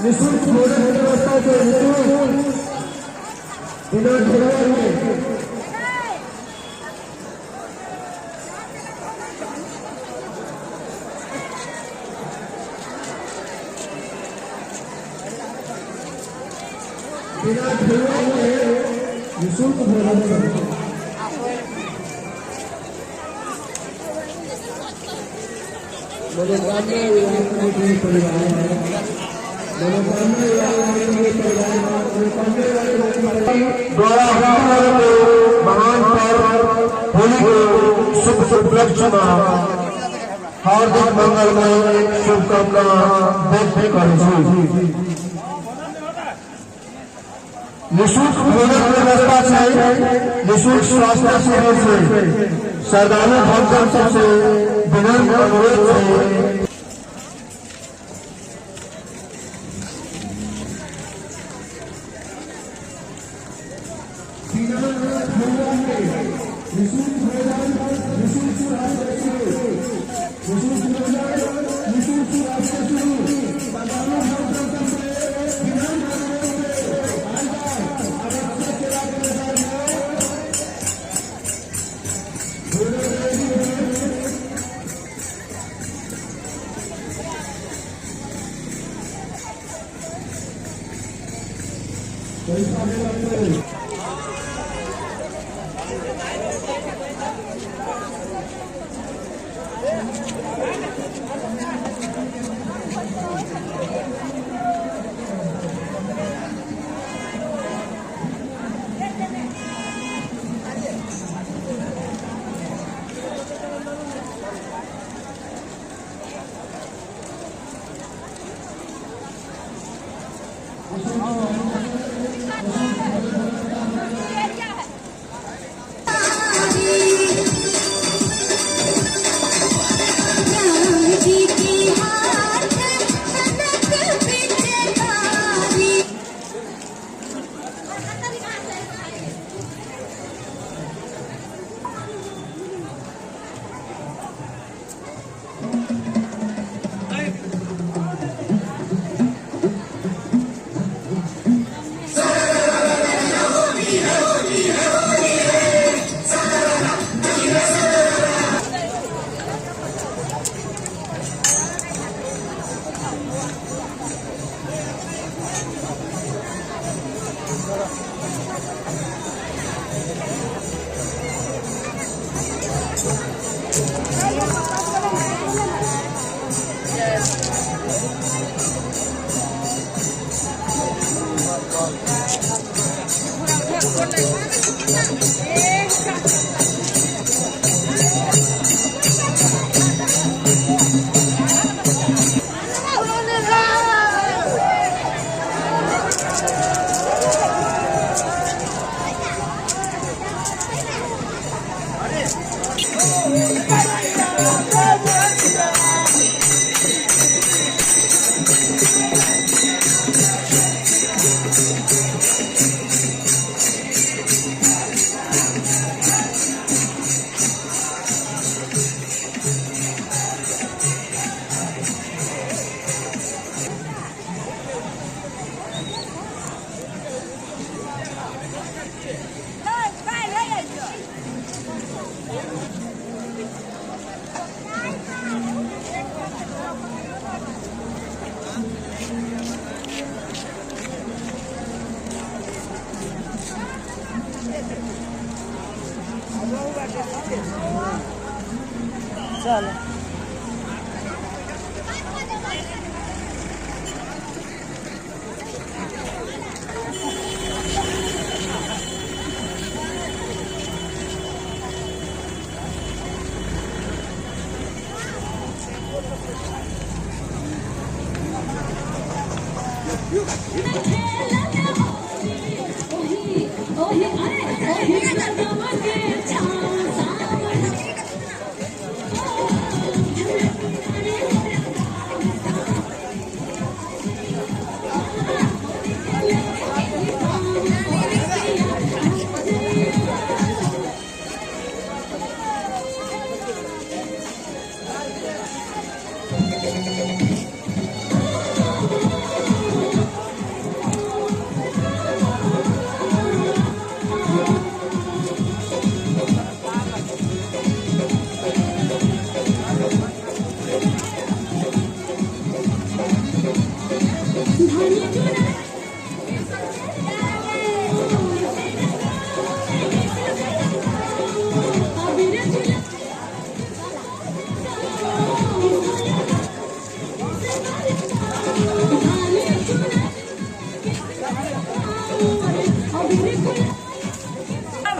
निःशुल्क भोजन व्यवस्था छै, निःशुल्क, बिना ठेहुआ के। बिना ठेहुआ के निःशुल्क भोजन छै। मनोकामना विवाह कमिटी परिवार, मनोकामना विवाह कमिटी परिवार द्वारा हिंदू महान पर्व होली के शुभ उपलक्ष्य में हार्दिक मंगलमय शुभकामना व्यक्त करै छी। निःशुल्क भोजन व्यवस्था छै, निःशुल्क स्वास्थ्य शिविर छै। श्रद्धालु भक्तजन सबसे विनम्र अनुरोध छै। बिना ठेहुआ के निःशुल्क भोजन, निःशुल्क स्वास्थ्य शिविर, निःशुल्क भोजन, निःशुल्क स्वास्थ्य शिविर। श्रद्धालु भक्तजन सबसे विनम्र अनुरोध छै, आइ जाउ, आवश्यक सेवा के मैदान में भोजन रेडी है। पैसा नहीं लगते। राम जी की हाथ कनक पिचकारी। चल। ओही अरे ओही कदम के छाँव सावन।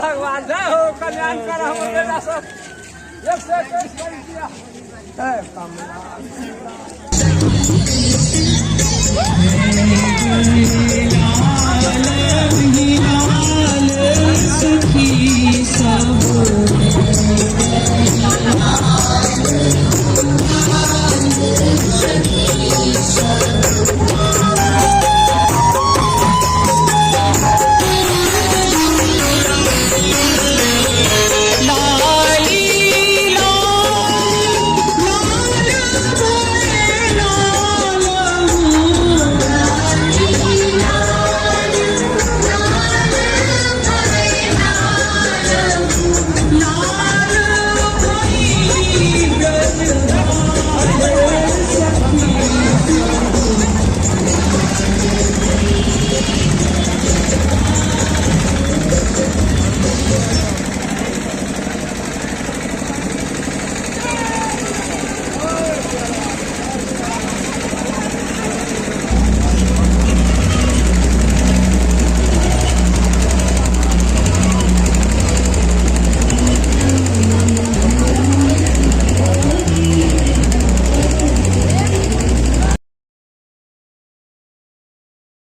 भगवान जय हो, कल्याण कर हम बेटा सब। 121 रुपया। जय कमला।